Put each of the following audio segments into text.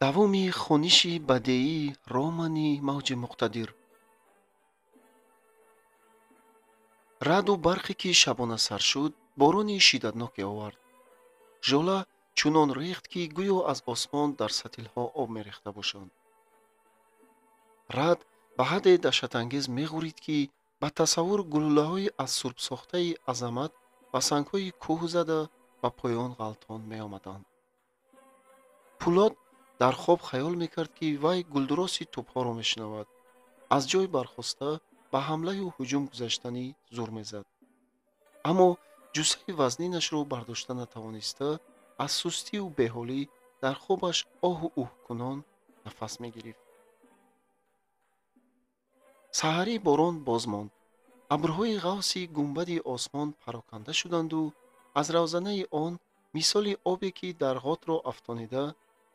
Давоми хониши бадеии романи Мавҷи муқтадир. Раъду барқе ки шабона сар шуд, борони шиддатноке овард. Жола чунон рехт, ки гӯё аз осмон дар сатилҳо об мерехта бошанд. Раъд ба ҳадде даҳшатангез меғӯрид, ки ба тасаввур гулӯлаҳои аз сурбсохтаи азамат ба сангҳои кӯҳ зада ба поён ғалтон меомаданд. Пулод дар хоб хаёл мекард, ки вай гулдуроси тӯбҳоро мешунавад. Аз ҷой бархоста ба ҳамлаю ҳуҷум гузаштанӣ зур мезад. Аммо ҷуссаи вазнинашро бардошта натавониста, аз сустию беҳолӣ дар хобаш оҳу уҳкунон нафас мегирифт. Саҳарӣ борон боз монд. Абрҳои ғафси гунбади осмон пароканда шуданду аз равзанаи он мисоли обе, ки дар ғотро афтонида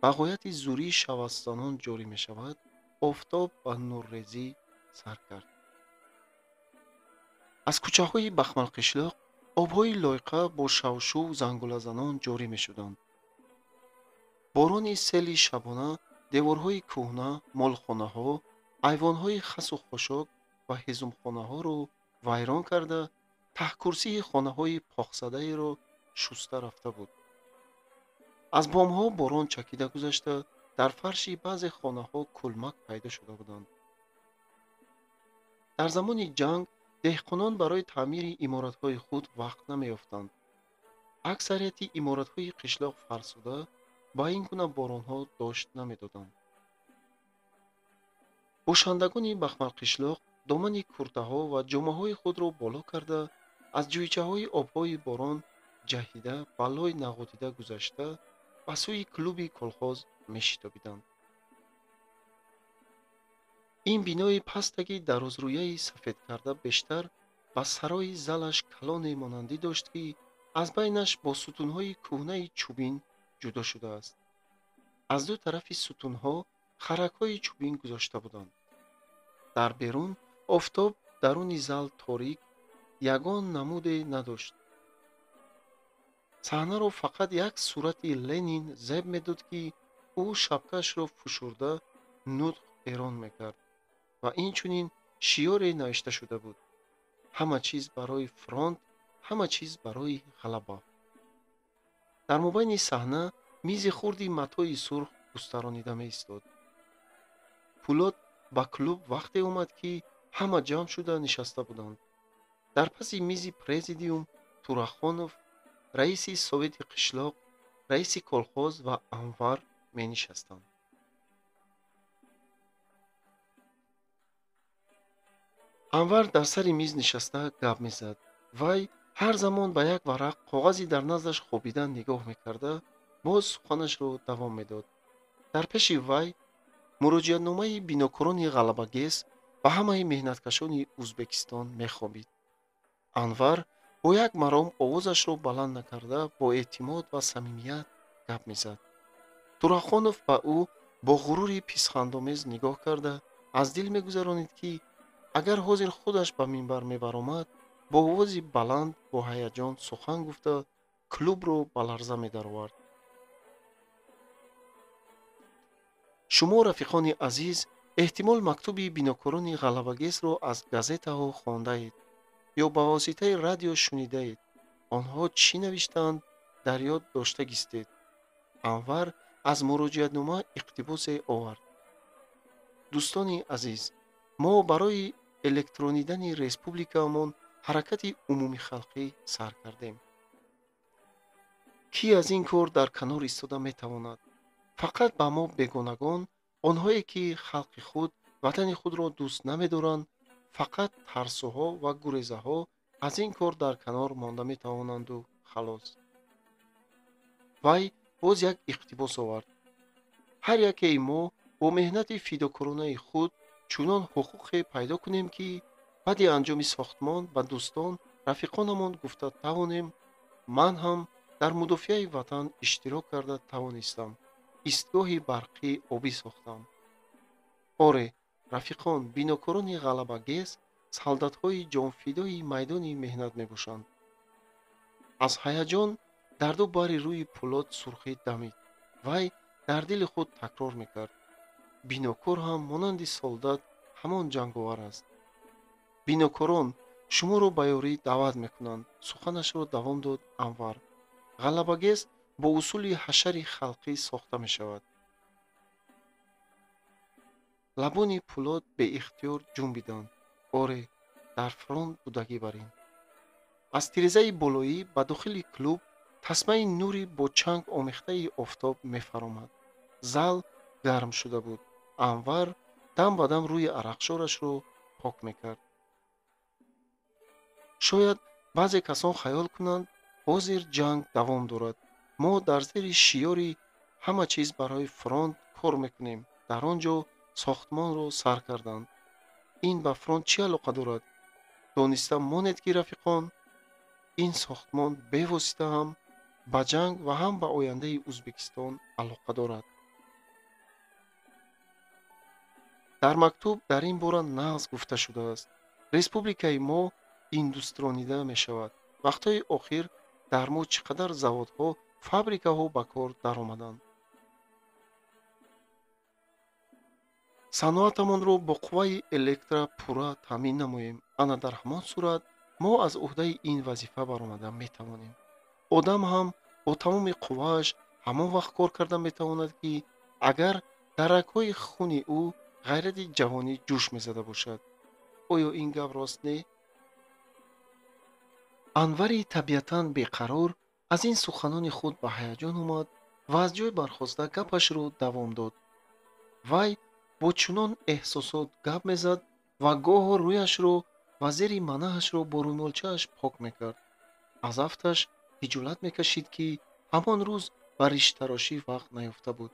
ба ғояти зурӣ шавастзанон ҷорӣ мешавад, офтоб ба нуррезӣ сар кард. Аз кӯчаҳои Бахмалқишлоқ обҳои лойқа бо шавшув зангулазанон ҷорӣ мешуданд. Борони сели шабона деворҳои кӯҳна, молхонаҳо, айвонҳои хасу хошок ва ҳезумхонаҳоро вайрон карда, таҳкурсии хонаҳои похзадаеро шуста рафта буд. Аз бомҳо борон чакида гузашта, дар фарши баъзе хонаҳо кӯлмак пайдо шуда буданд. Дар замони ҷанг деҳқонон барои таъмири иморатҳои худ вақт намеёфтанд. Аксарияти иморатҳои қишлоқ фарсуда ба ин гуна боронҳо дошт намедоданд. Бошандагони Бахмалқишлоқ домани куртаҳо ва ҷомаҳои худро боло карда, аз ҷӯйчаҳои обҳои борон ҷаҳида ба лой нағотида гузашта, ба сӯи клуби колхоз мешитобиданд. Ин бинои пастаки дарозрӯяи сафедкарда бештар ба сарои залаш калоне монандӣ дошт, ки аз байнаш бо сутунҳои кӯҳнаи чӯбин ҷудо шудааст. Аз ду тарафи сутунҳо харакҳои чӯбин гузошта буданд. Дар берун офтоб даруни зал торик, ягон намуде надошт. Саҳнаро фақат як сурати Ленин зеб медод, ки ӯ шапкаашро фушурда нутқ эрон мекард ва инчунин шиёре навишта шуда буд: ҳама чиз барои фронт, ҳама чиз барои ғалаба. Дар мобайни саҳна мизи хурди матои сурх густаронида меистод. Пулод ба клуб вақте омад, ки ҳама ҷамъ шуда нишаста буданд. Дар паси мизи президиум Турахонов, раиси совети қишлоқ, раиси колхоз ва Анвар менишастанд. Анвар дар сари миз нишаста гап мезад. Вай ҳар замон ба як варақ коғази дар наздаш хобида нигоҳ мекарда, боз суханашро давом медод. Дар пеши вай муроҷиатномаи бинокорони ғалабагез ба ҳамаи меҳнаткашони Ӯзбекистон мехобид. Анвар бо як маром овозашро баланд накарда, бо эътимод ва самимият гап мезад. Турахонов ба ӯ бо ғурури писхандомез нигоҳ карда, аз дил мегузаронид, ки агар ҳозир худаш ба минбар мебаромад, бо овози баланд бо ҳаяҷон сухан гуфта, клубро ба ларза медаровард. Шумо, рафиқони азиз, эҳтимол мактуби бинокорони ғалабагезро аз газетаҳо хондаед ё ба воситаи радио шунидаед. Онҳо чӣ навиштаанд, дар ёд дошта гистед. Анвар аз муроҷиатнома иқтибосе овард. Дӯстони азиз, мо барои электронидани республикаамон ҳаракати умумихалқӣ сар кардем. Кӣ аз ин кор дар канор истода метавонад? Фақат ба мо бегонагон, онҳое ки халқи худ, ватани худро дӯст намедоранд, фақат тарсуҳо ва гурезаҳо аз ин кор дар канор монда метавонанду халос. Вай боз як иқтибос овард. Ҳар якеи мо бо меҳнати фидокоронаи худ чунон ҳуқуқе пайдо кунем, ки баъди анҷоми сохтмон ба дӯстон, рафиқонамон гуфта тавонем: ман ҳам дар мудофиаи ватан иштирок карда тавонистам, истгоҳи барқӣ обӣ сохтам. Оре, рафиқон, бинокорони ғалабагез солдатҳои ҷонфидои майдони меҳнат мебошанд. Аз ҳаяҷон дар ду бари рӯи Пулод сурхӣ дамид. Вай дар дили худ такрор мекард. Бинокор ҳам монанди солдат ҳамон ҷанговар аст. Бинокорон шуморо ба ёрӣ даъват мекунанд, суханашро давом дод Анвар. Ғалабагез бо усули ҳашари халқӣ сохта мешавад. Лабони Пулод беихтиёр ҷунбиданд. Оре, дар фронт будагӣ бар ин. Аз тирезаи болоӣ ба дохили клуб тасмаи нури бо чанг омехтаи офтоб мефаромад. Зал гарм шуда буд. Анвар дам ба дам рӯи арақшорашро пок мекард. Шояд баъзе касон хаёл кунанд, ҳозир ҷанг давом дорад. Мо дар зери шиёри ҳама чиз барои фронт кор мекунем. Дар он ҷо сохтмонро сар карданд. Ин ба фронт чӣ алоқа дорад? Дониста монед ки, рафиқон, ин сохтмон бевосита ҳам ба ҷанг ва ҳам ба ояндаи Ӯзбекистон алоқа дорад. Дар мактуб дар ин бора нағз гуфта шудааст. Республикаи мо индустронида мешавад. Вақтҳои охир дар мо чӣ қадар заводҳо, фабрикаҳо ба кор даромаданд. Саноатамонро бо қувваи электра пурра таъмин намоем. Ана дар ҳамон сурат мо аз уҳдаи ин вазифа баромада метавонем. Одам ҳам бо тамоми қуввааш ҳамон вақт кор карда метавонад, ки агар дар рагҳои хуни ӯ ғайрати ҷавонӣ ҷӯш мезада бошад. Оё ин гап рост не? Анвари табиатан беқарор аз ин суханони худ ба ҳаяҷон омад ва аз ҷой бархоста гапашро давом дод. Вай бо чунон эҳсосот гап мезад ва гоҳо рӯяшро ва зери манаҳашро бо рӯмолчааш пок мекард. Аз афташ ҳиҷолат мекашид, ки ҳамон рӯз ба риштарошӣ вақт наёфта буд.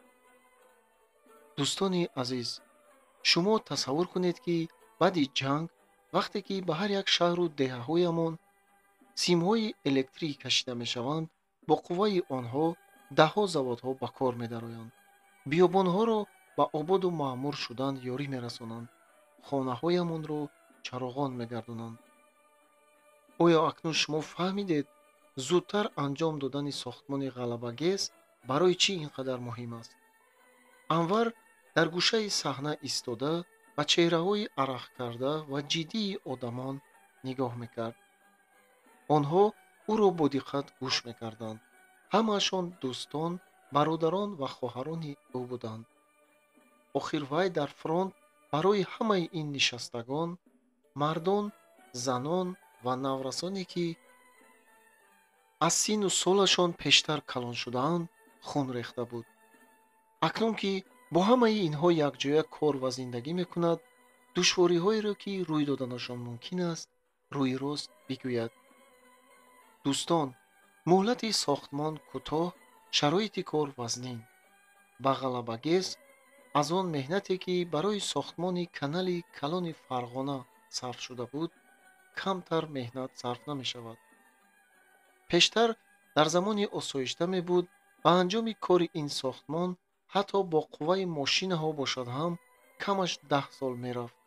Дӯстони азиз, шумо тасаввур кунед, ки баъди ҷанг, вақте ки ба ҳар як шаҳру деҳаҳоямон симҳои электрӣ кашида мешаванд, бо қувваи онҳо даҳҳо заводҳо ба кор медароянд. Биёбонҳоро ба ободу маъмур шудан ёрӣ мерасонанд. Хонаҳоямонро чароғон мегардонанд. Оё акнун шумо фаҳмидед, зудтар анҷом додани сохтмони ғалабагез барои чӣ ин қадар муҳим аст? Анвар дар гӯшаи саҳна истода ба чеҳраҳои арақкарда ва ҷиддии одамон нигоҳ мекард. Онҳо ӯро бо диққат гӯш мекарданд. Ҳамаашон дӯстон, бародарон ва хоҳарони ӯ буданд. Охир вай дар фронт барои ҳамаи ин нишастагон, мардон, занон ва наврасоне, ки аз сину солашон пештар калон шудаанд, хун рехта буд. Акнун ки бо ҳамаи инҳо якҷоя кор ва зиндагӣ мекунад, душвориҳоеро, ки рӯй доданашон мумкин аст, рӯи рост бигӯяд. Дӯстон, муҳлати сохтмон кӯтоҳ, шароити кор вазнин. Ба ғалабагез аз он меҳнате, ки барои сохтмони канали калони Фарғона сарф шуда буд, камтар меҳнат сарф намешавад. Пештар дар замони осоишта мебуд, ба анҷоми кори ин сохтмон ҳатто бо қувваи мошинаҳо бошад ҳам камаш 10 сол мерафт.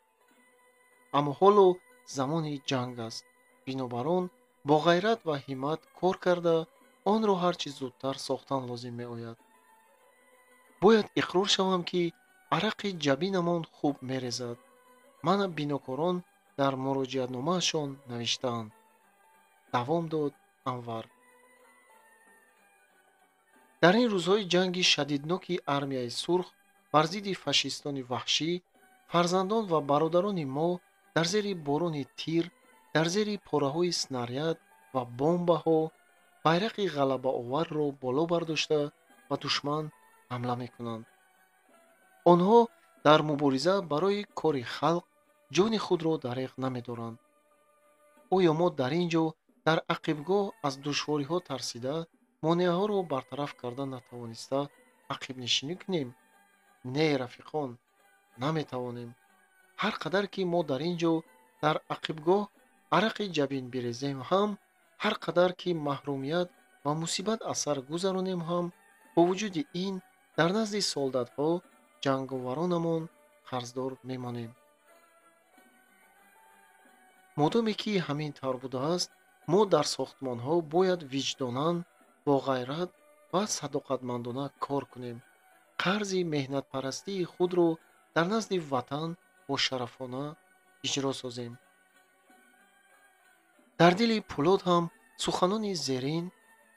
Аммо ҳоло замони ҷанг аст. Бинобар он бо ғайрат ва ҳиммат кор карда онро ҳарчи зудтар сохтан лозим меояд. Бояд иқрор шавам, ки арақи ҷабинамон хуб мерезад. Мана бинокорон дар муроҷиатномаашон навиштаанд. Давом дод Анвар. Дар ин рӯзҳои ҷанги шадидноки армияи сурх бар зидди фашистони ваҳшӣ, фарзандон ва бародарони мо дар зери борони тир, дар зери пораҳои снаряд ва бомбаҳо байрақи ғалабаоварро боло бардошта ба душман ҳамла мекунанд. Онҳо дар мубориза барои кори халқ ҷони худро дареғ намедоранд. Оё мо дар ин ҷо дар ақибгоҳ аз душвориҳо тарсида, монеаҳоро бартараф карда натавониста ақибнишинӣ кунем? Не, рафиқон, наметавонем. Ҳар қадар ки мо дар ин ҷо дар ақибгоҳ арақи ҷабин бирезем ҳам, ҳар қадар ки маҳрумият ва мусибат аз сар гузаронем ҳам, бо вуҷуди ин дар назди солдатҳо ҷанговаронамон қарздор мемонем. Модоме ки ҳамин тавр будааст, мо дар сохтмонҳо бояд виҷдонан, бо ғайрат ва садоқатмандона кор кунем. қарзи меҳнатпарастии худро дар назди ватан бошарафона иҷро созем. Дар дили Пӯлод ҳам суханони зерин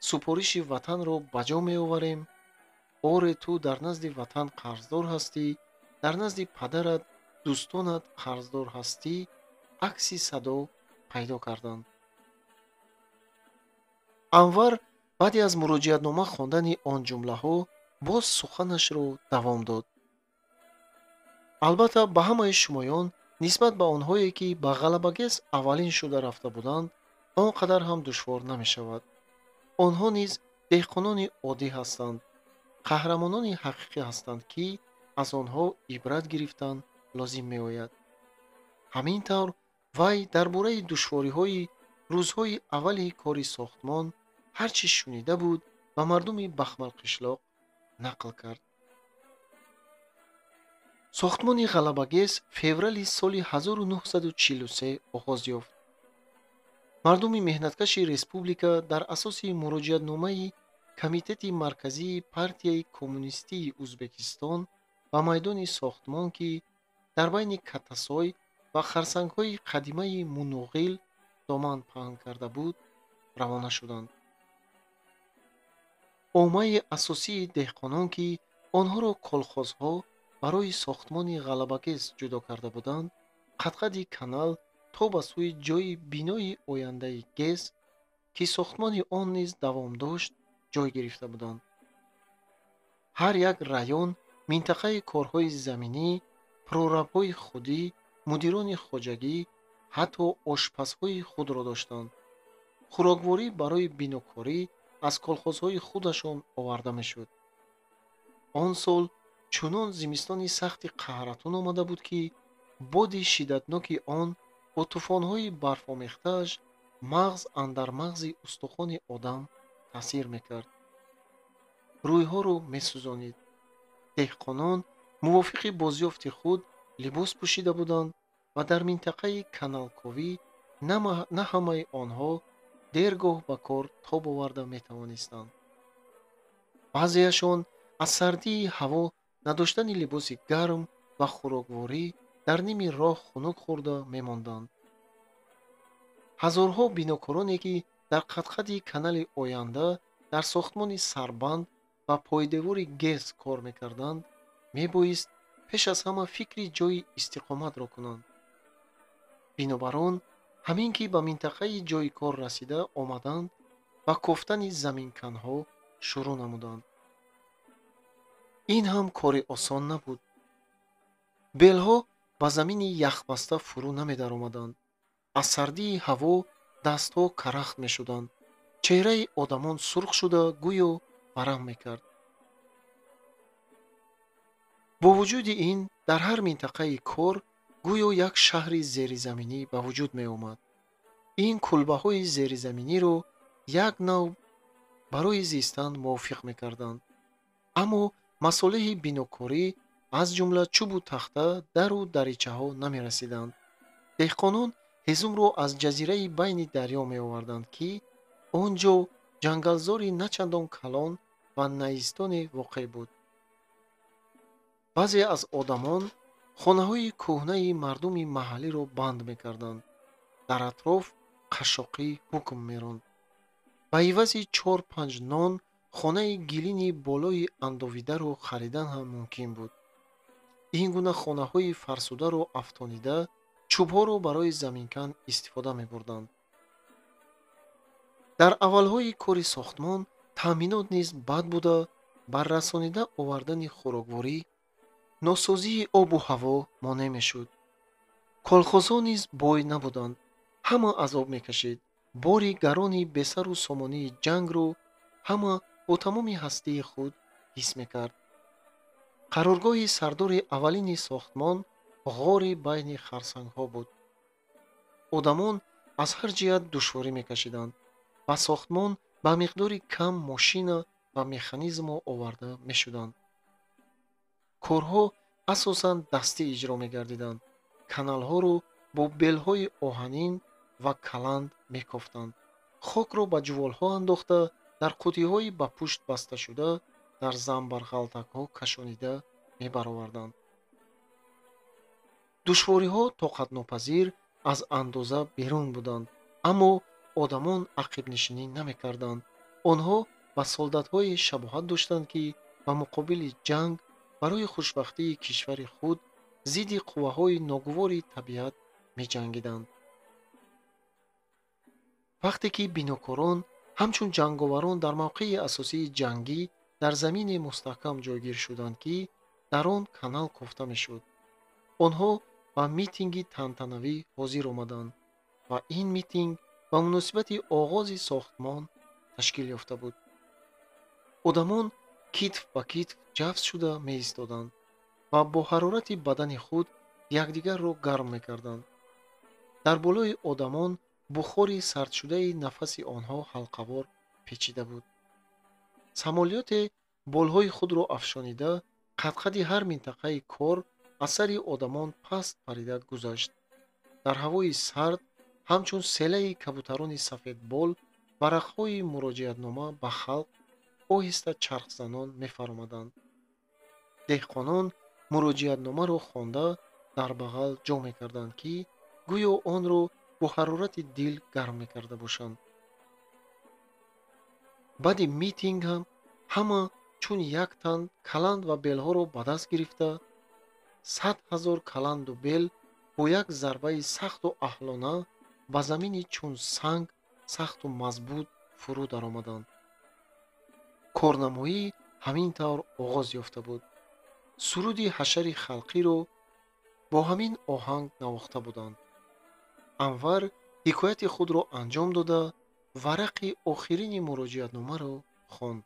супориши ватанро ба ҷо меоварем. Оре, ту дар назди ватан қарздор ҳастӣ, дар назди падарат, дӯстонат қарздор ҳастӣ, акси садо пайдо карданд. Анвар баъди аз муроҷиатнома хондани он ҷумлаҳо боз суханашро давом дод. Албатта, ба ҳамаи шумоён нисбат ба онҳое, ки ба Ғалабагез аввалин шуда рафта буданд, он қадар ҳам душвор намешавад. Онҳо низ деҳқонони оддӣ ҳастанд, қаҳрамонони ҳақиқӣ ҳастанд, ки аз онҳо ибрат гирифтан лозим меояд. Ҳамин тавр вай дар бораи душвориҳои рӯзҳои аввали кори сохтмон ҳар чӣ шунида буд ба мардуми Бахмалқишлоқ нақл кард. Сохтмони Ғалабагез феврали соли 1943 оғоз ёфт. Мардуми меҳнаткаши республика дар асоси муроҷиатномаи Комитети марказии партияи коммунистии Ӯзбекистон ба майдони сохтмон, ки дар байни Каттасой ва харсангҳои қадимаи Мунуғил доман паҳн карда буд, равона шуданд. Оммаи асосии деҳқонон, ки онҳоро колхозҳо барои сохтмони Ғалабагез ҷудо карда буданд, қадқади канал то ба сӯи ҷойи бинои ояндаи ГЭС, ки сохтмони он низ давом дошт, ҷой гирифта буданд. Ҳар як район минтақаи корҳои заминӣ, прорабҳои худӣ, мудирони хоҷагӣ, ҳатто ошпазҳои худро доштанд. Хӯрокворӣ барои бинокорӣ аз колхозҳои худашон оварда мешуд. Он сол чунон зимистони сахти қаҳратун омада буд, ки боди шиддатноки он бо тӯфонҳои барфомехтааш мағз андар мағзи устухони одам таъсир мекард. Рӯйҳоро месӯзонид. Деҳқонон мувофиқи бозёфти худ либос пӯшида буданд ва дар минтақаи каналковӣ на ҳамаи онҳо дергоҳ ба кор тоб оварда метавонистанд. Баъзеашон аз сардии ҳаво, надоштани либоси гарм ва хӯрокворӣ дар ними роҳ хунук хӯрда мемонданд. Ҳазорҳо бинокороне, ки дар қадқади канали оянда дар сохтмони сарбанд ва пойдевори ГЭС кор мекарданд, мебоист пеш аз ҳама фикри ҷойи истиқоматро кунанд. Бинобар он, ҳамин ки ба минтақаи ҷойи кор расида омаданд, ба кофтани заминканҳо шурӯъ намуданд. Ин ҳам кори осон набуд. Белҳо ба замини яхбаста фурӯ намедаромаданд. Аз сардии ҳаво дастҳо карахт мешуданд. Чеҳраи одамон сурх шуда, гӯё варам мекард. Бо вуҷуди ин, дар ҳар минтақаи кор гӯё як шаҳри зеризаминӣ ба вуҷуд меомад. Ин кулбаҳои зеризаминиро як нав барои зистан мувофиқ мекарданд. Аммо масолеҳи бинокорӣ, аз ҷумла чӯбу тахта, дару даричаҳо намерасиданд. Деҳқонон ҳезумро аз ҷазираи байни дарё меоварданд, ки он ҷо ҷангалзори начандон калон ва наистоне воқеъ буд. Баъзе аз одамон хонаҳои кӯҳнаи мардуми маҳаллиро банд мекарданд. Дар атроф қашшоқӣ ҳукм меронд. Ба ивази 4-5 нон хонаи гилини болои андовидаро харидан ҳам мумкин буд. Ин гуна хонаҳои фарсударо афтонида, чӯбҳоро барои заминкан истифода мебурданд. Дар аввалҳои кори сохтмон таъминот низ бад буда, бар расонида овардани хӯрокворӣ, носозии обу ҳаво монеъ мешуд. Колхозҳо низ бой набуданд. Ҳама азоб мекашид. Бори гарони бесару сомонии ҷангро ҳама бо тамоми ҳастии худ ҳис мекард. Қароргоҳи сардори аввалини сохтмон ғори байни харсангҳо буд. Одамон аз ҳар ҷиҳат душворӣ мекашиданд. Ба сохтмон ба миқдори кам мошина ва механизмҳо оварда мешуданд. Корҳо асосан дастӣ иҷро мегардиданд. Каналҳоро бо белҳои оҳанин ва каланд мекофтанд. Хокро ба ҷуволҳо андохта, дар қуттиҳои ба пушт басташуда дар замбарғалтакҳо кашонида мебароварданд. Душвориҳо тоқатнопазир аз андоза берун буданд, аммо одамон ақибнишинӣ намекарданд. Онҳо ба солдатҳое шабоҳат доштанд, ки ба муқобили ҷанг барои хушбахтии кишвари худ зидди қувваҳои ногувори табиат меҷангиданд. Вақте ки бинокорон ҳамчун ҷанговарон дар мавқеи асосии ҷангӣ дар замине мустаҳкам ҷойгир шуданд, ки дар он канал кофта мешуд, онҳо ба митинги тантанавӣ ҳозир омаданд ва ин митинг ба муносибати оғози сохтмон ташкил ёфта буд. Одамон китф ба китф ҷафс шуда меистоданд ва бо ҳарорати бадани худ якдигарро гарм мекарданд. Дар болои одамон бухори сардшудаи нафаси онҳо ҳалқавор печида буд. Самолёте болҳои худро афшонида қадқади ҳар минтақаи кор аз сари одамон паст парида гузашт. Дар ҳавои сард ҳамчун селаи кабутарони сафедбол варақҳои муроҷиатнома ба халқ оҳиста чархзанон мефаромаданд. Деҳқонон муроҷиатномаро хонда дар бағал ҷо мекарданд, ки гӯё онро бо ҳарорати дил гарм мекарда бошанд. Баъди митинг ҳам ҳама чун як тан каланд ва белҳоро ба даст гирифта, 100 000 каланду бел бо як зарбаи сахту аҳлона ба замини чун санг сахту мазбут фурӯ даромаданд. Корнамоӣ ҳамин тавр оғоз ёфта буд. Суруди ҳашари халқиро бо ҳамин оҳанг навохта буданд. Анвар ҳикояти худро анҷом дода, варақи охирини муроҷиатномаро хонд.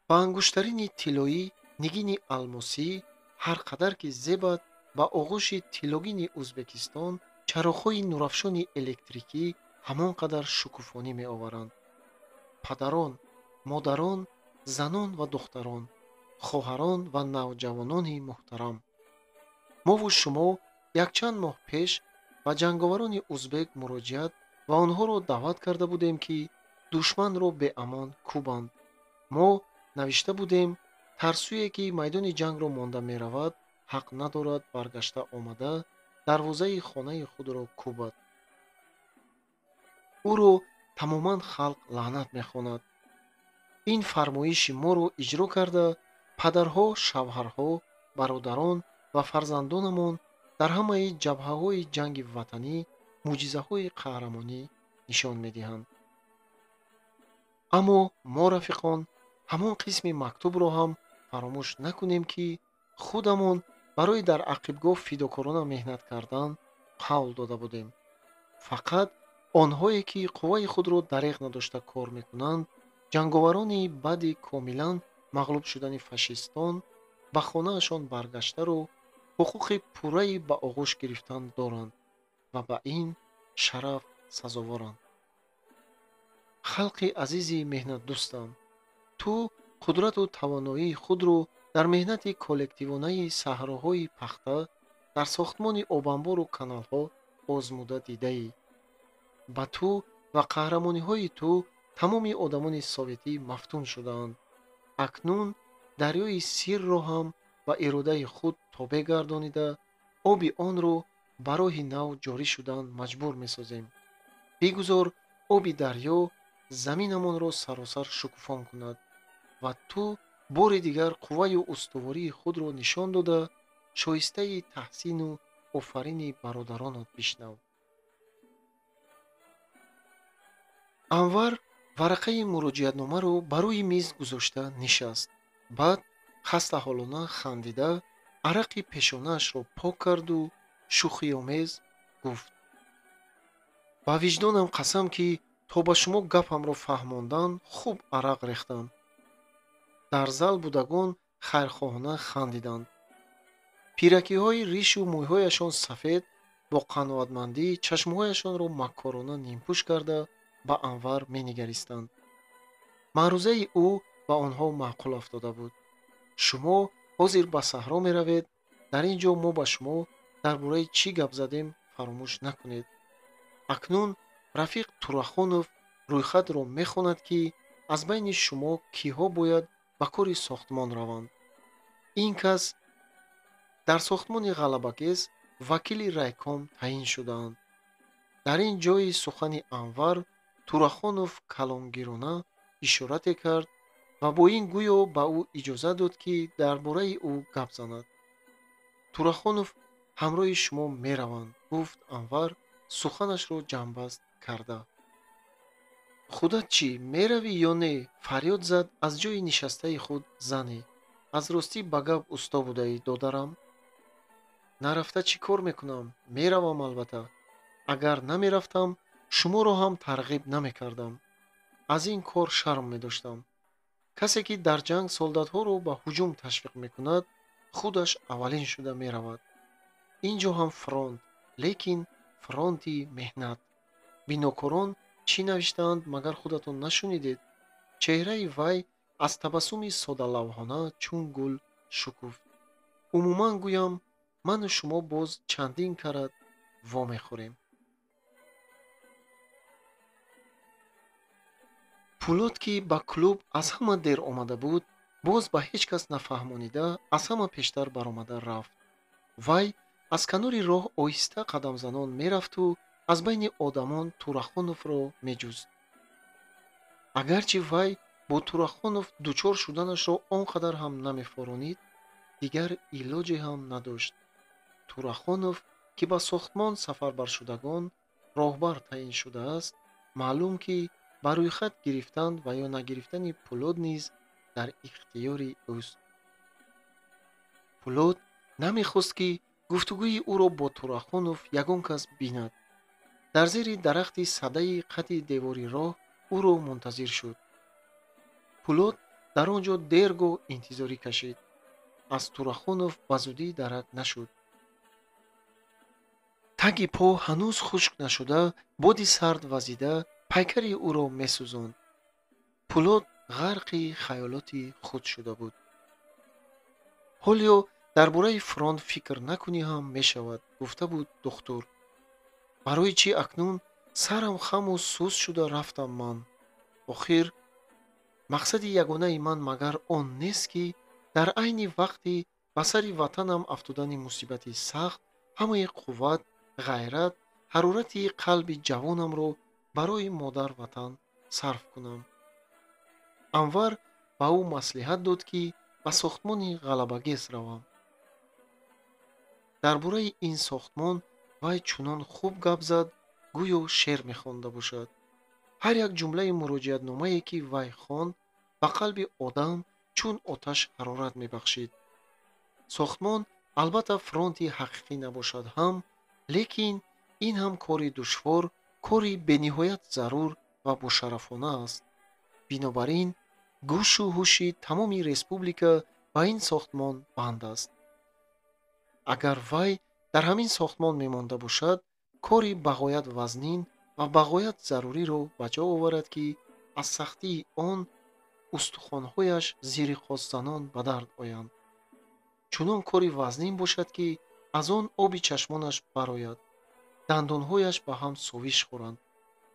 Ба ангуштарини тиллоӣ нигини алмосӣ ҳар қадар ки зебад, ба оғӯши тиллогини Ӯзбекистон чароғҳои нурафшони электрикӣ ҳамон қадар шукуфонӣ меоваранд. Падарон, модарон, занон ва духтарон, хоҳарон ва навҷавонони муҳтарам, мову шумо якчанд моҳ пеш ба ҷанговарони узбек муроҷиат ва онҳоро даъват карда будем, ки душманро беамон кӯбанд. Мо навишта будем, тарсуе ки майдони ҷангро монда меравад, ҳақ надорад баргашта омада дарвозаи хонаи худро кӯбад. Ӯро тамоман халқ лаънат мехонад. Ин фармоиши моро иҷро карда, падарҳо, шавҳарҳо, бародарон ва фарзандонамон дар ҳамаи ҷабҳаҳои ҷанги ватанӣ мӯъҷизаҳои қаҳрамонӣ нишон медиҳанд. Аммо мо, рафиқон, ҳамон қисми мактубро ҳам фаромӯш накунем, ки худамон барои дар ақибгоҳ фидокорона меҳнат кардан қавл дода будем. Фақат онҳое ки қувваи худро дареғ надошта кор мекунанд, ҷанговарони баъди комилан мағлуб шудани фашистон ба хонаашон баргаштаро ҳуқуқи пурраи ба оғӯш гирифтан доранд ва ба ин шараф сазоворанд. Халқи азизи меҳнатдӯстам, ту қудрату тавоноии худро дар меҳнати коллективонаи саҳроҳои пахта, дар сохтмони обанбору каналҳо озмуда дидаӣ. Ба ту ва қаҳрамониҳои ту тамоми одамони советӣ мафтун шудаанд. Акнун дарёи Сирро ҳам ба иродаи худ тобеъ гардонида, оби онро ба роҳи нав ҷорӣ шудан маҷбур месозем. Бигузор оби дарё заминамонро саросар шукуфон кунад ва ту бори дигар қувваю устувории худро нишон дода, шоистаи таҳсину офарини бародаронат бишнав. Анвар варақаи муроҷиатномаро ба рӯи миз гузошта нишаст. Баъд хастаҳолона хандида арақи пешонаашро пок карду шӯхиомез гуфт: ба виҷдонам қасам, ки то ба шумо гапамро фаҳмондан хуб арақ рехтам. Дар зал будагон хайрхоҳона хандиданд. Пиракиҳои ришу мӯйҳояшон сафед бо қаноатмандӣ чашмҳояшонро маккорона нимпӯш карда ба Анвар менигаристанд. Маърузаи ӯ ба онҳо маъқул афтода буд. Шумо ҳозир ба саҳро меравед, дар ин ҷо мо ба шумо дар бораи чӣ гап задем фаромӯш накунед. Акнун рафиқ Турахонов рӯйхатро мехонад, ки аз байни шумо киҳо бояд ба кори сохтмон раванд. Ин кас дар сохтмони Ғалабагез вакили райком таъин шудаанд. Дар ин ҷои сухани Анвар Турахонов калонгирона ишорате кард ва бо ин гӯё ба ӯ иҷоза дод, ки дар бораи ӯ гап занад. Турахонов ҳамроҳи шумо мераванд, гуфт Анвар суханашро ҷамъбаст карда. Худат чӣ, меравӣ ё не? Фарёд зад аз ҷои нишастаи худ зане. Аз ростӣ ба гап усто будаӣ, додарам. Нарафта чӣ кор мекунам? Меравам албатта. Агар намерафтам, шуморо ҳам тарғиб намекардам. Аз ин кор шарм медоштам. Касе ки дар ҷанг солдатҳоро ба ҳуҷум ташвиқ мекунад, худаш аввалин шуда меравад. Ин ҷо ҳам фронт, лекин фронти меҳнат. Бинокорон чӣ навиштаанд, магар худатон нашунидед? Чеҳраи вай аз табассуми содалавҳона чун гул шукуфт. Умуман гӯям, ману шумо боз чандин карат вомехӯрем. Пулод, ки ба клуб аз ҳама дер омада буд, боз ба ҳеҷ кас нафаҳмонида аз ҳама пештар баромада рафт. Вай аз канори роҳ оҳиста қадамзанон мерафту аз байни одамон Турахоновро меҷуст. Агарчи вай бо Турахонов дучор шуданашро он қадар ҳам намефоронид, дигар илоҷе ҳам надошт. Турахонов, ки ба сохтмон сафарбаршудагон роҳбар таъин шудааст, маълум ки ба рӯйхат гирифтан ва ё нагирифтани Пулод низ дар ихтиёри ӯст. Пулод намехост, ки гуфтугӯи ӯро бо Турахонов ягон кас бинад. Дар зери дарахти садаи қади девори роҳ ӯро мунтазир шуд. Пулод дар он ҷо дергоҳ интизорӣ кашид. Аз Турахонов ба зудӣ дарак нашуд. Таги по ҳанӯз хушк нашуда, боди сард вазида пайкари ӯро месӯзонд. Пулод ғарқи хаёлоти худ шуда буд. Ҳолиё дар бораи фронт фикр накунӣ ҳам мешавад, гуфта буд духтур. Барои чӣ акнун сарам хаму суст шуда рафтам ман? Охир мақсади ягонаи ман магар он нест, ки дар айни вақти ба сари ватанам афтодани мусибати сахт ҳамаи қувват, ғайрат, ҳарорати қалби ҷавонамро барои модар ватан сарф кунам. Анвар ба ӯ маслиҳат дод, ки ба сохтмони Ғалабагез равам. Дар бораи ин сохтмон вай чунон хуб гап зад, гӯё шеър мехонда бошад. Ҳар як ҷумлаи муроҷиатномае, ки вай хонд, ба қалби одам чун оташ ҳарорат мебахшид. Сохтмон албатта фронти ҳақиқӣ набошад ҳам, лекин ин ҳам кори душвор, кори бениҳоят зарур ва бошарафона аст. Бинобар ин гӯшу ҳуши тамоми республика ба ин сохтмон банд аст. Агар вай дар ҳамин сохтмон мемонда бошад, кори бағоят вазнин ва бағоят заруриро ба ҷо оварад, ки аз сахтии он устухонҳояш зири қосзанон ба дард оянд. Чунон кори вазнин бошад, ки аз он оби чашмонаш барояд, дандонҳояш ба ҳам совиш хӯранд.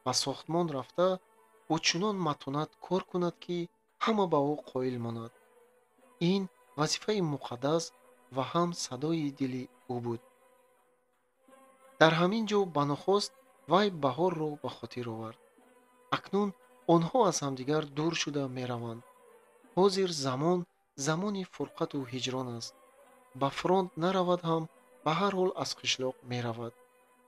Ба сохтмон рафта бо чунон матонат кор кунад, ки ҳама ба ӯ қоил монад. Ин вазифаи муқаддас ва ҳам садои дили ӯ буд. Дар ҳамин ҷо ба нохост вай Баҳорро ба хотир овард. Акнун онҳо аз ҳамдигар дур шуда мераванд. Ҳозир замон замони фурқату ҳиҷрон аст. Ба фронт наравад ҳам, ба ҳар ҳол аз қишлоқ меравад.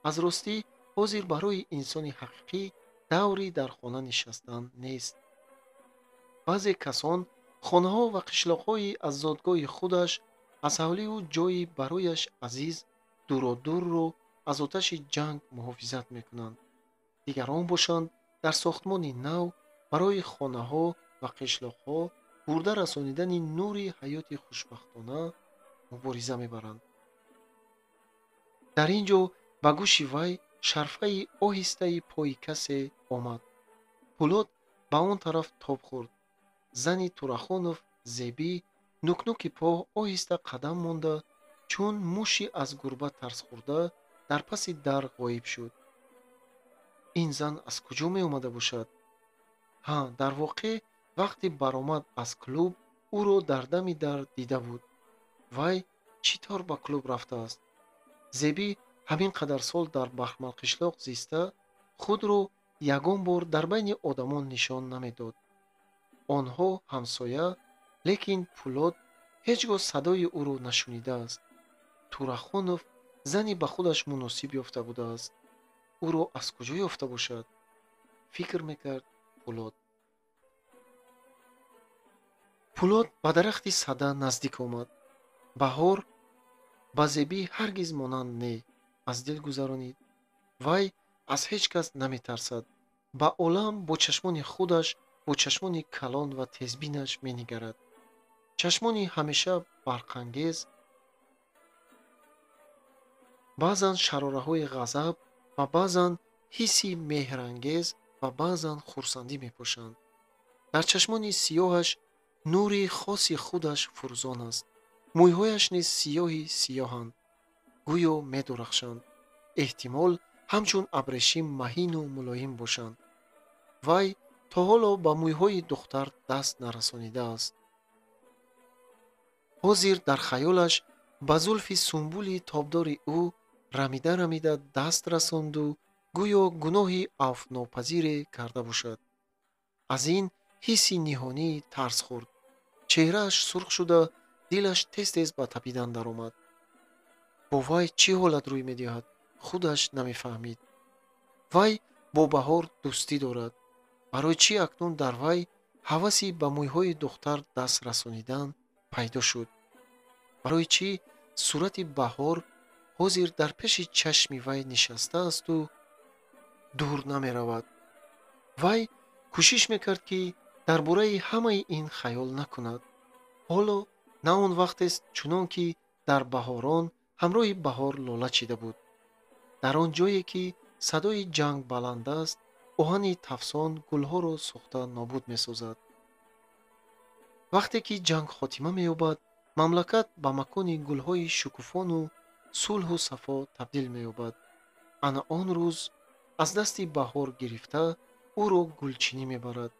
Аз ростӣ ҳозир барои инсони ҳақиқӣ даври дар хона нишастан нест. Баъзе касон хонаҳо ва қишлоқҳои аз зодгоҳи худаш, аз ҳавливу ҷойи барояш азиз дуродурро аз оташи ҷанг муҳофизат мекунанд. Дигарон бошанд, дар сохтмони нав барои хонаҳо ва қишлоқҳо бурда расонидани нури ҳаёти хушбахтона мубориза мебаранд. Дар ин ҷо ба гӯши вай шарфаи оҳистаи пои касе омад. Пулод ба он тараф тоб хӯрд. Зани Турахонов Зебӣ нукнуки по оҳиста қадам монда, чун муши аз гурба тарсхӯрда дар паси дар ғоиб шуд. Ин зан аз куҷо меомада бошад? Ҳа, дар воқеъ Вақти баромад аз клуб ӯро дар дами дар дида буд. Вай чӣ тавр ба клуб рафтааст? Зебӣ ҳамин қадар сол дар Бахмалқишлоқ зиста худро ягон бор дар байни одамон нишон намедод. Онҳо ҳамсоя, лекин Пулод ҳеҷ гоҳ садои ӯро нашунидааст. Турахонов зани ба худаш муносиб ёфта будааст. Ӯро аз куҷо ёфта бошад? Фикр мекард Пулод. Пулод ба дарахти сада наздик омад. Баҳор ба Зебӣ ҳаргиз монанд не, аз дил гузаронид. Вай аз ҳеҷ кас наметарсад. Ба олам бо чашмони худаш, бо чашмони калон ва тезбинаш менигарад. Чашмони ҳамеша барқангез, баъзан шарораҳои ғазаб ва баъзан ҳисси меҳрангез ва баъзан хурсандӣ мепошанд. Дар чашмони сиёҳаш нури хоси худаш фурӯзон аст. Мӯйҳояш низ сиёҳи сиёҳанд, гӯё медурахшанд. Эҳтимол ҳамчун абрешим маҳину мулоим бошанд. Вай то ҳоло ба мӯйҳои духтар даст нарасонидааст. Ҳозир дар хаёлаш ба зулфи сумбули тобдори ӯ рамида рамида даст расонду гӯё гуноҳи афвнопазире карда бошад. Аз ин ҳисси ниҳонӣ тарс хӯрд. Чеҳрааш сурх шуда, дилаш тез-тез ба тапидан даромад. Бо вай чӣ ҳолат рӯй медиҳад, худаш намефаҳмид. Вай бо баҳор дӯстӣ дорад. Барои чӣ акнун дар вай ҳаваси ба мӯйҳои духтар даст расонидан пайдо шуд? Барои чӣ сурати баҳор ҳозир дар пеши чашми вай нишастаасту дур намеравад? Вай кӯшиш мекард, ки дар бораи ҳамаи ин хаёл накунад. Ҳоло на он вақтест, чунон ки дар баҳорон ҳамроҳи баҳор лола чида буд. Дар он ҷое ки садои ҷанг баланд аст, оҳани тафсон гулҳоро сӯхта нобуд месозад. Вақте ки ҷанг хотима меёбад, мамлакат ба макони гулҳои шукуфону сулҳу сафо табдил меёбад. Ана он рӯз аз дасти баҳор гирифта ӯро гулчинӣ мебарад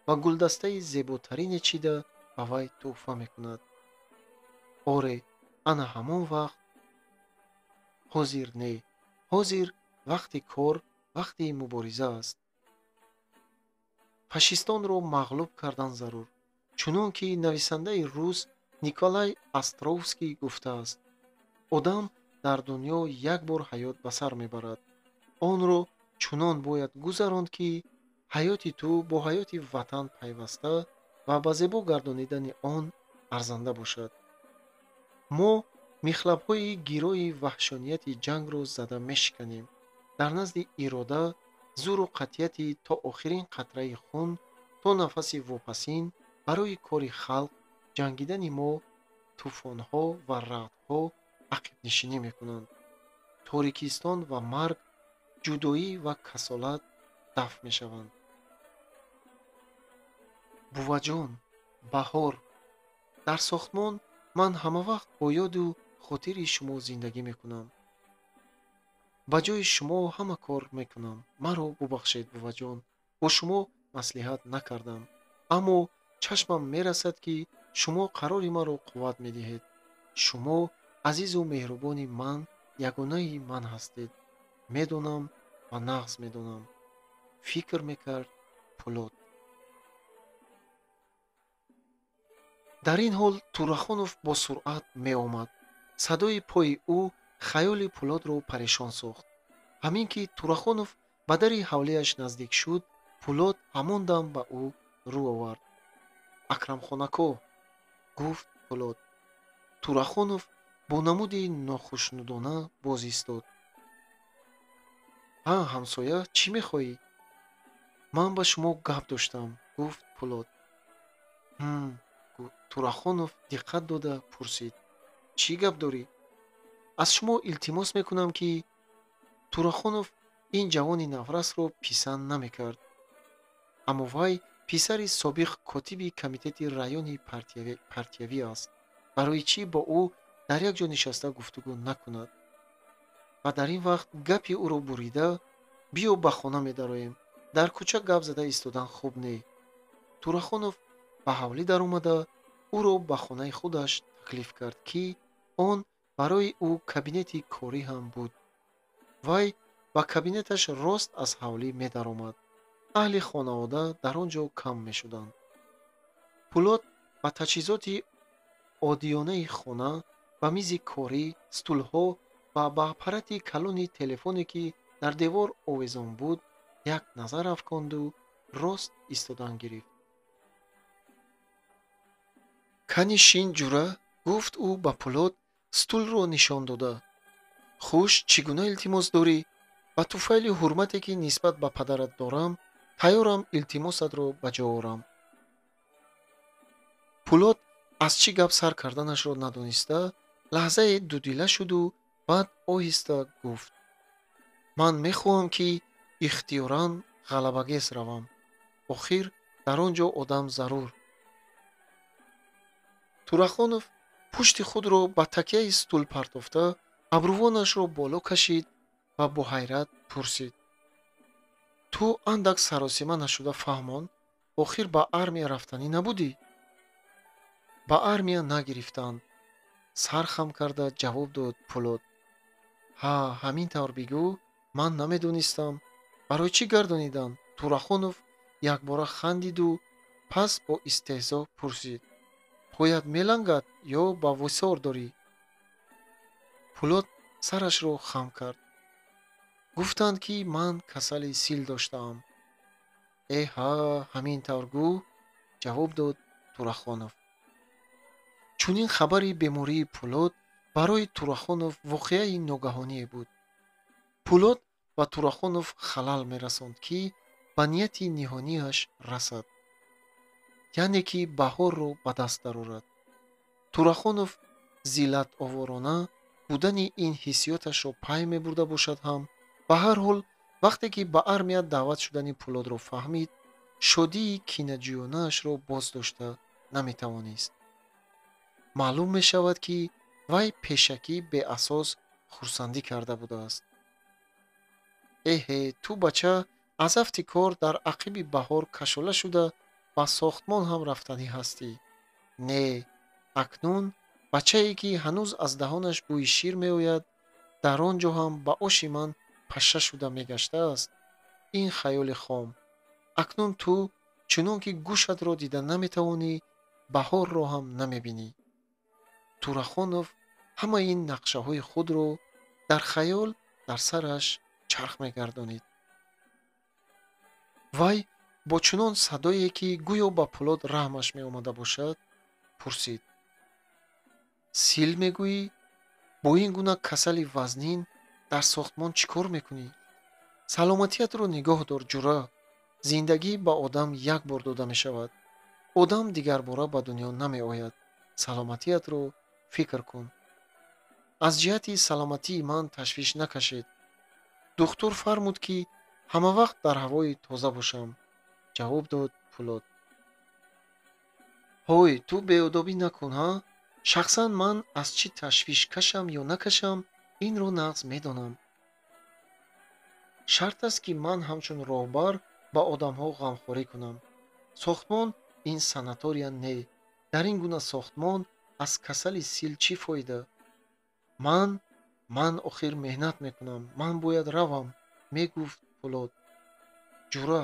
ва гулдастаи зеботарине чида ба вай тӯҳфа мекунад. Оре, ана ҳамон вақт. Ҳозир не, ҳозир вақти кор, вақти мубориза аст. Фашистонро мағлуб кардан зарур, чунон ки нависандаи рус Николай Островский гуфтааст: одам дар дунё як бор ҳаёт ба сар мебарад. Онро чунон бояд гузаронд, ки ҳаёти ту бо ҳаёти ватан пайваста ва ба зебо гардонидани он арзанда бошад. Мо михлабҳои гирои ваҳшонияти ҷангро зада мешиканем. Дар назди ирода, зуру қатъияти то охирин қатраи хун, то нафаси вопасин барои кори халқ ҷангидани мо тӯфонҳо ва раъдҳо ақибнишинӣ мекунанд. Торикистон ва марг, ҷудоӣ ва касолат дафт мешаванд. Буваҷон, баҳор, дар сохтмон ман ҳамавақт бо ёду хотири шумо зиндагӣ мекунам. Ба ҷои шумо ҳама кор мекунам. Маро бубахшед, буваҷон, бо шумо маслиҳат накардам. Аммо чашмам мерасад, ки шумо қарори маро қувват медиҳед. Шумо азизу меҳрубони ман, ягонаи ман ҳастед. Медонам ва нағз медонам. Фикр мекард Пулод. Дар ин ҳол Турахонов бо суръат меомад. Садои пои ӯ хаёли Пулодро парешон сохт. Ҳамин ки Турахонов ба дари ҳавлияш наздик шуд, Пулод ҳамон дам ба ӯ рӯ овард. Акрамхонако, гуфт Пулод. Турахонов бо намуди нохушнудона боз истод. Ҳа, ҳамсоя, чӣ мехоҳӣ? Ман ба шумо гап доштам, гуфт Пулод. Турахонов диққат дода пурсид: чӣ гап дорӣ? Аз шумо илтимос мекунам, ки Турахонов ин ҷавони наврасро писанд намекард. Аммо вай писари собиқ котиби комитети райони партиявӣ аст. Барои чӣ бо ӯ дар як ҷо нишаста гуфтугӯ накунад? Ва дар ин вақт гапи ӯро бурида: биё ба хона медароем, дар кӯча гап зада истодан хуб не. Турахонов ба ҳавлӣ даромада ӯро ба хонаи худаш таклиф кард, ки он барои ӯ кабинети корӣ ҳам буд. Вай ба кабинеташ рост аз ҳавлӣ медаромад. Аҳли хонавода дар он ҷо кам мешуданд. Пулод ба таҷҳизоти оддиёнаи хона, ба мизи корӣ, стулҳо ва ба аппарати калони телефоне, ки дар девор овезон буд, як назар афконду рост истодан гирифт. Кани шин, ҷура, гуфт ӯ ба Пулод стулро нишон дода. Хуш, чӣ гуна илтимос дорӣ? Ба туфайли ҳурмате, ки нисбат ба падарат дорам, тайёрам илтимосатро ба ҷо орам. Пулод аз чӣ гап сар карданашро надониста, лаҳзае дудила шуду баъд оҳиста гуфт: ман мехоҳам, ки ихтиёран ғалабагез равам. Охир дар он ҷо одам зарур. Турахонов пушти худро ба такяи стул партофта, абрувонашро боло кашид ва бо ҳайрат пурсид: ту андак саросима нашуда фаҳмон, охир ба армия рафтанӣ набудӣ? Ба армия нагирифтанд, сар хам карда ҷавоб дод Пулод. Ҳа, ҳамин тавр бигӯ, ман намедонистам. Барои чӣ гардониданд? Турахонов якбора хандиду пас бо истеҳзо пурсид: поят мелангад ё ба висор дорӣ? Пулод сарашро хам кард. Гуфтанд, ки ман касали сил доштаам. Э ҳа, ҳамин тавр гӯ, ҷавоб дод Турахонов. Чунин хабари бемории Пулод барои Турахонов воқеаи ногаҳоние буд. Пулод ба Турахонов халал мерасонд, ки ба нияти ниҳонияш расад, яъне ки баҳорро ба даст дарорад. Турахонов зиллатоворона будани ин ҳиссиёташро пай мебурда бошад ҳам, ба ҳар ҳол вақте ки ба армия даъват шудани Пулодро фаҳмид, шодии кинаҷӯёнаашро боз дошта наметавонист. Маълум мешавад, ки вай пешакӣ беасос хурсандӣ карда будааст. Эҳе, ту бача аз афти кор дар ақиби баҳор кашола шуда ба сохтмон ҳам рафтанӣ ҳастӣ. Не, акнун бачае, ки ҳанӯз аз даҳонаш бӯи шир меояд, дар он ҷо ҳам ба оши ман паша шуда мегаштааст. Ин хаёли хом. Акнун ту чунон ки гӯшатро дида наметавонӣ, баҳорро ҳам намебинӣ. Турахонов ҳамаи ин нақшаҳои худро дар хаёл дар сараш чарх мегардонид. Вай бо чунон садое, ки гӯё ба Пулод раҳмаш меомада бошад, пурсид: сил мегӯӣ? Бо ин гуна касали вазнин дар сохтмон чӣ кор мекунӣ? Саломатиятро нигоҳ дор, ҷура. Зиндагӣ ба одам як бор дода мешавад. Одам дигарбора ба дунё намеояд. Саломатиятро фикр кун. Аз ҷиҳати саломатии ман ташвиш накашед. Духтур фармуд, ки ҳама вақт дар ҳавои тоза бошам, ҷавоб дод Пулод. Ҳой, ту беодобӣ накун, ҳа? Шахсан ман аз чӣ ташвиш кашам ё накашам, инро нағз медонам. Шарт аст, ки ман ҳамчун роҳбар ба одамҳо ғамхорӣ кунам. Сохтмон ин санатория не. Дар ин гуна сохтмон аз касали сил чӣ фоида? Ман охир меҳнат мекунам, ман бояд равам, мегуфт Пулод. Ҷура,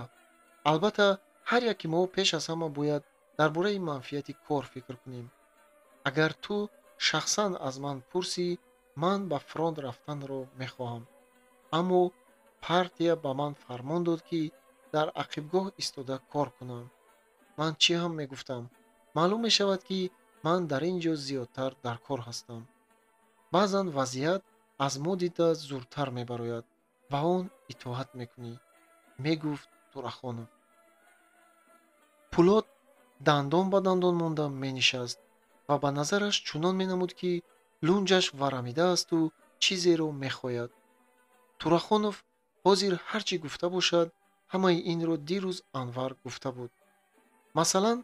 албатта ҳар яки мо пеш аз ҳама бояд дар бораи манфиати кор фикр кунем. Агар ту шахсан аз ман пурсӣ, ман ба фронт рафтанро мехоҳам. Аммо партия ба ман фармон дод, ки дар ақибгоҳ истода кор кунам. Ман чӣ ҳам мегуфтам? Маълум мешавад, ки ман дар ин ҷо зиёдтар дар кор ҳастам. Баъзан вазъият аз мо дида зуртар мебарояд, ба он итоат мекунӣ, мегуфт Турахонов. Пулод дандон ба дандон монда менишаст ва ба назараш чунон менамуд, ки лунҷаш варамидаасту чизеро мехояд. Турахонов ҳозир ҳар чӣ гуфта бошад, ҳамаи инро дирӯз Анвар гуфта буд. Масалан,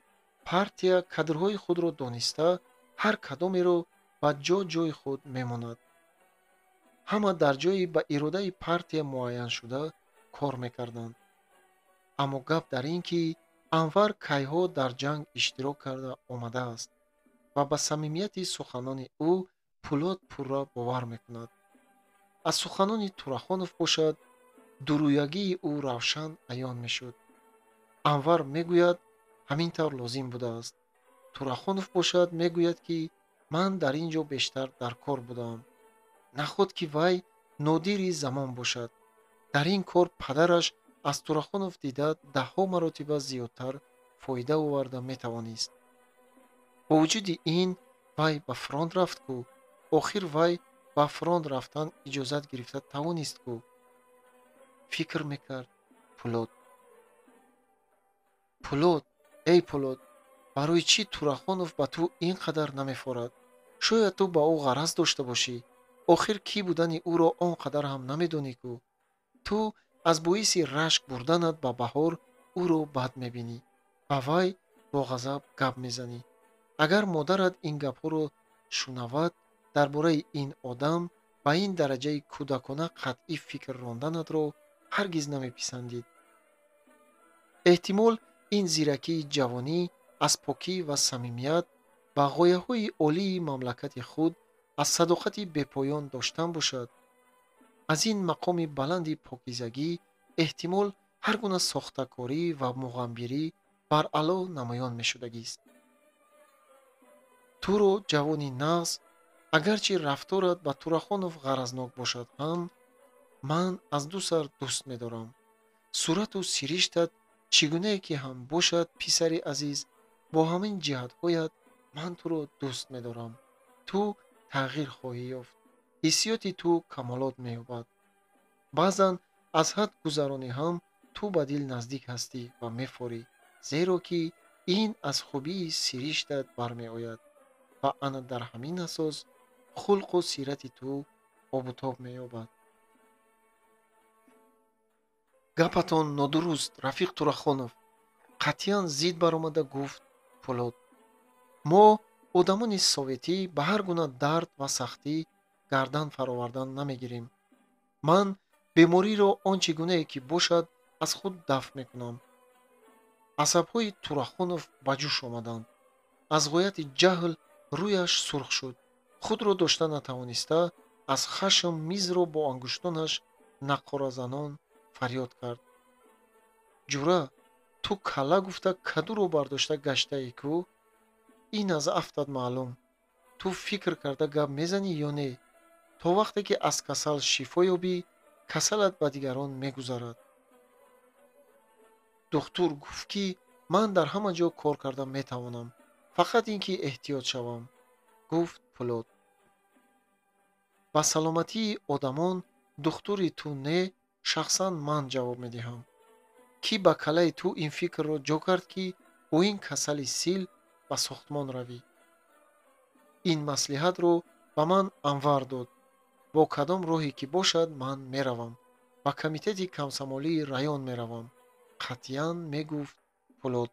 партия кадрҳои худро дониста, ҳар кадомеро ба ҷо-ҷои худ мемонад. Ҳама дар ҷойи ба иродаи партия муайяншуда кор мекарданд. Аммо гап дар ин, ки Анвар кайҳо дар ҷанг иштирок карда омадааст ва ба самимияти суханони ӯ Пулод пурра бовар мекунад. Аз суханони Турахонов бошад, дурӯягии ӯ равшан аён мешуд. Анвар мегӯяд, ҳамин тавр лозим будааст. Турахонов бошад, мегӯяд, ки ман дар ин ҷо бештар дар кор будаам. Наход ки вай нодири замон бошад. Дар ин кор падараш аз Турахонов дида даҳҳо маротиба зиёдтар фоида оварда метавонист. Бо вуҷуди ин вай ба фронт рафт ку, охир вай ба фронт рафтан иҷозат гирифта тавонист ку, фикр мекард Пулод. Пулод, эй Пулод, барои чӣ Турахонов ба ту ин қадар намефорад? Шояд ту ба ӯ ғараз дошта бошӣ. Охир кӣ будани ӯро он қадар ҳам намедонӣ ку. Ту аз боиси рашк бурданат ба Баҳор ӯро бад мебинӣ. Ба вай бо ғазаб гап мезанӣ. Агар модарат ин гапҳоро шунавад, дар бораи ин одам ба ин дараҷаи кӯдакона қатъӣ фикр ронданатро ҳаргиз намеписандид. Эҳтимол ин зиракии ҷавонӣ аз покӣ ва самимият ба ғояҳои олии мамлакати худ аз садоқати бепоён доштан бошад. Аз ин мақоми баланди покизагӣ эҳтимол ҳар гуна сохтакорӣ ва муғамбирӣ баръало намоён мешудагист. Туро ҷавони нағз, агарчи рафторат ба Турахонов ғаразнок бошад ҳам, ман аз ду сар дӯст медорам. Сурату сириштат чӣ гунае ки ҳам бошад, писари азиз, бо ҳамин ҷиҳатҳоят ман туро дӯст медорам. Ту тағйир хоҳӣ ёфт. Ҳиссиёти ту камолот меёбад. Баъзан аз ҳад гузаронӣ ҳам ту ба дил наздик ҳастӣ ва мефорӣ, зеро ки ин аз хубии сириштат бармеояд ва ана дар ҳамин асос хулқу сирати ту обутоб меёбад. Гапатон нодуруст, рафиқ Турахонов, қатъиян зид баромада гуфт Пулод. Мо одамони советӣ ба ҳар гуна дард ва сахтӣ гардан фаровардан намегирем. Ман бемориро он чӣ гунае ки бошад аз худ дафт мекунам. Асабҳои Турахонов ба ҷӯш омаданд. Аз ғояти ҷаҳл рӯяш сурх шуд. Худро дошта натавониста аз хашм мизро бо ангуштонаш наққоразанон фарёд кард. Ҷура, ту калла гуфта кадуро бардошта гаштаӣ ку? Ин аз афтат маълум. Ту фикр карда гап мезанӣ ё не? То вақте ки аз касал шифо ёбӣ, касалат ба дигарон мегузарад. Духтур гуфт, ки ман дар ҳама ҷо кор карда метавонам, фақат ин ки эҳтиёт шавам, гуфт Пулод. Ба саломатии одамон духтури ту не, шахсан ман ҷавоб медиҳам. Кӣ ба каллаи ту ин фикрро ҷо кард, ки бо ин касали сил ба сохтмон равӣ? Ин маслиҳатро ба ман Анвар дод. Бо кадом роҳе ки бошад, ман меравам. Ба комитети комсомолии район меравам, қатъиян мегуфт Пулод.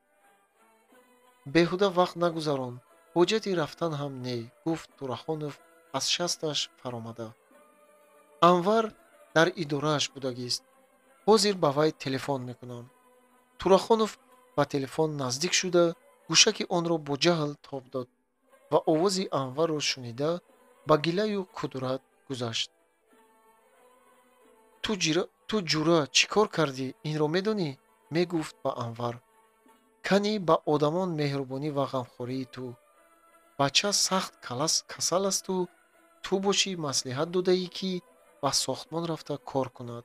Беҳуда вақт нагузарон, ҳоҷати рафтан ҳам не, гуфт Турахонов аз шасташ фаромада. Анвар дар идорааш будагист. Ҳозир ба вай телефон мекунам. Турахонов ба телефон наздик шуда, гӯшаки онро бо ҷаҳл тоб дод ва овози Анварро шунида ба гилаю кудурат гузашт. Ту ҷура чӣ кор кардӣ, инро медонӣ? Мегуфт ба Анвар. Кани ба одамон меҳрубонӣ ва ғамхории ту. Бача сахт касал асту ту бошӣ маслиҳат додаӣ, ки ба сохтмон рафта кор кунад.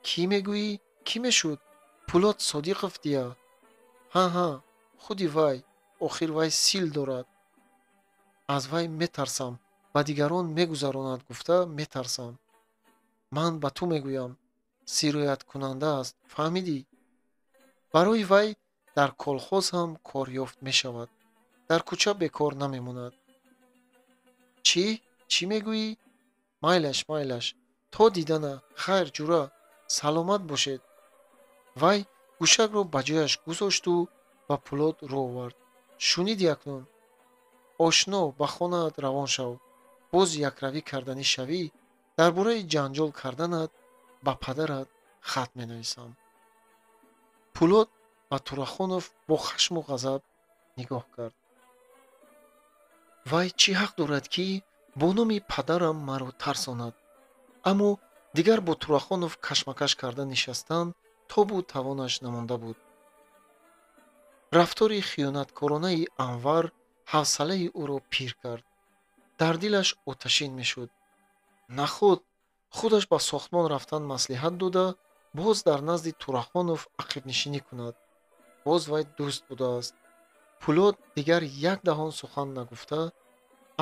Кӣ мегӯӣ? Кӣ мешуд? Пулод Содиқов дия. Ҳа, ҳа, худи вай. Охир вай сил дорад. Аз вай метарсам, ба дигарон мегузаронад гуфта метарсам. Ман ба ту мегӯям, сирояткунанда аст, фаҳмидӣ? Барои вай дар колхоз ҳам кор ёфт мешавад. Дар кӯча бекор намемонад. Чӣ? Чӣ мегӯӣ? Майлаш, майлаш. То дидана. Хайр, ҷура, саломат бошед. Вай гӯшакро ба ҷояш гузошту ба Пулод рӯ овард. Шуниди акнун? Ошно, ба хонаат равон шав. Боз якравӣ карданӣ шавӣ, дар бораи ҷанҷол карданат ба падарат хат менависам. Пулод Ба Турахонов бо хашму ғазаб нигоҳ кард. Вай чӣ ҳақ дорад, ки бо номи падарам маро тарсонад? Аммо дигар бо Турахонов кашмакаш карда нишастан тобу тавонаш намонда буд. Рафтори хиёнаткоронаи Анвар ҳавсалаи ӯро пир кард. Дар дилаш оташин мешуд. Наход худаш ба сохтмон рафтан маслиҳат дода, боз дар назди Турахонов ақибнишинӣ кунад. Боз вай дӯст будааст. Пулод дигар як даҳон сухан нагуфта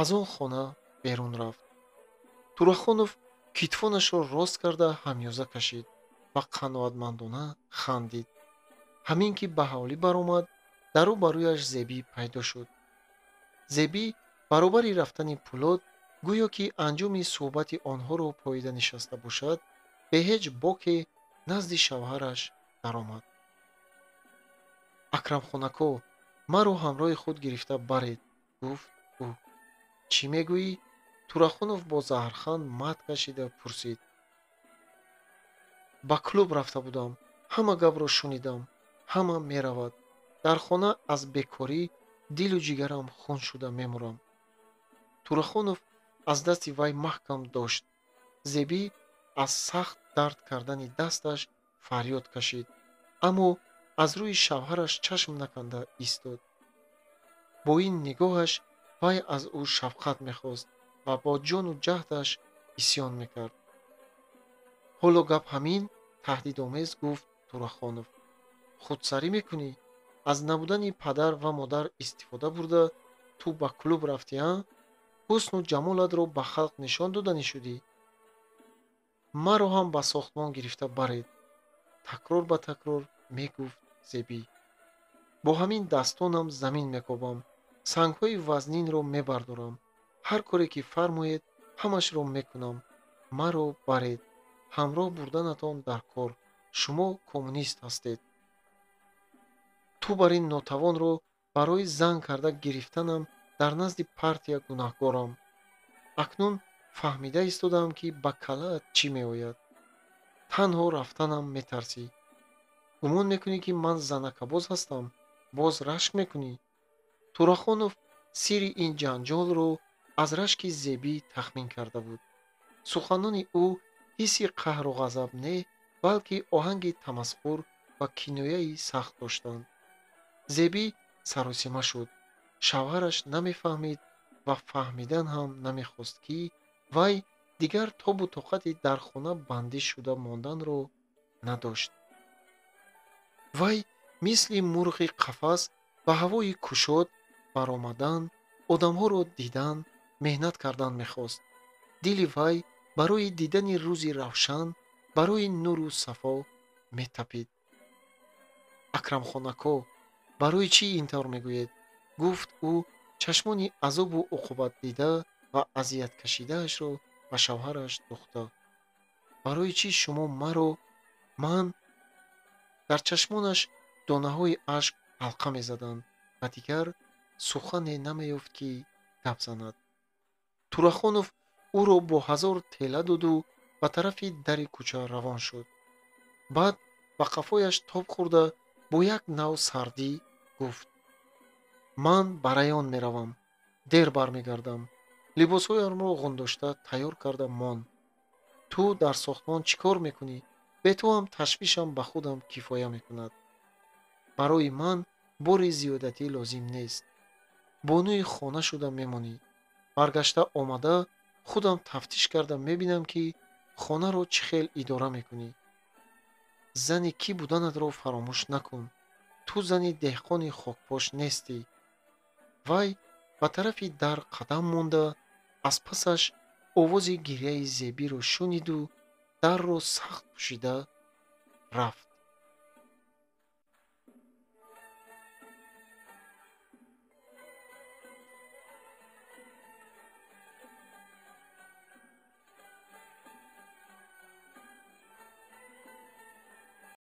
аз он хона берун рафт. Турахонов китфонашро рост карда ҳамёза кашид ва қаноатмандона хандид. Ҳамин ки ба ҳавлӣ баромад, дар рӯ ба рӯяш Зебӣ пайдо шуд. Зебӣ баробари рафтани Пулод, гӯё ки анҷоми суҳбати онҳоро поида нишаста бошад, бе ҳеҷ боке назди шавҳараш даромад. Акрамхонако, маро ҳамроҳи худ гирифта баред, гуфт ӯ. Чӣ мегӯӣ? Турахонов бо заҳрханд мат кашида пурсид. Ба клуб рафта будам, ҳама гапро шунидам, ҳама меравад. Дар хона аз бекорӣ дилу ҷигарам хун шуда мемурам. Турахонов аз дасти вай маҳкам дошт. Зебӣ аз сахт дард кардани дасташ фарёд кашид, аммо аз рӯи шавҳараш чашм наканда истод. Бо ин нигоҳаш вай аз ӯ шафқат мехост ва бо ҷону ҷаҳдаш исьён мекард. Ҳоло гап ҳамин, таҳдидомез гуфт Турахонов. Худсарӣ мекунӣ? Аз набудани падар ва модар истифода бурда ту ба клуб рафтӣ, а? Ҳусну ҷамолатро ба халқ нишон доданӣ шудӣ? Маро ҳам ба сохтмон гирифта баред, такрор ба такрор мегуфт Зебӣ. Бо ҳамин дастонам замин мекобам, сангҳои вазнинро мебардорам. Ҳар коре ки фармоед, ҳамашро мекунам. Маро баред. Ҳамроҳ бурданатон дар кор. Шумо коммунист ҳастед. Ту бар ин нотавонро барои занг карда гирифтанам дар назди партия гунаҳкорам. Акнун фаҳмида истодаам, ки ба калаат чӣ меояд. Танҳо рафтанам метарсӣ. Гумон мекунӣ, ки ман занакабоз ҳастам? Боз рашк мекунӣ? Турахонов сирри ин ҷанҷолро аз рашки Зебӣ тахмин карда буд. Суханони ӯ ҳисси қаҳру ғазаб не, балки оҳанги тамасхур ва кинояи сахт доштанд. Зебӣ саросима шуд. Шавҳараш намефаҳмид ва фаҳмидан ҳам намехост, ки вай дигар тобу тоқати дар хона бандӣ шуда монданро надошт. Вай мисли мурғи қафас ба ҳавои кушод баромадан, одамҳоро дидан, меҳнат кардан мехост. Дили вай барои дидани рӯзи равшан, барои нуру сафо метапид. Акрамхонако, барои чӣ ин тавр мегӯед? Гуфт ӯ чашмони азобу уқубатдида ва азияткашидаашро ба шавҳараш духта. Барои чӣ шумо маро ман? Дар чашмонаш донаҳои ашк ҳалқа мезаданд ва дигар сухане намеёфт, ки гап занад. Турахонов ӯро бо ҳазор тела доду ба тарафи дари кӯча равон шуд. Баъд ба қафояш тоб хӯрда бо як нав сардӣ гуфт: ман ба район меравам, дер бармегардам. Либосҳоямро ғундошта тайёр карда мон. Ту дар сохтмон чӣ кор мекунӣ? Бе ту ҳам ташвишам ба худам кифоя мекунад. Барои ман бори зиёдатӣ лозим нест. Бонуи хона шуда мемонӣ. Баргашта омада худам тафтиш карда мебинам, ки хонаро чӣ хел идора мекунӣ. Зани кӣ буданатро фаромӯш накун. Ту зани деҳқони хокпош нестӣ. Вай ба тарафи дар қадам монда, аз пасаш овози гирьяи Зебиро шуниду дарро сахт пӯшида рафт.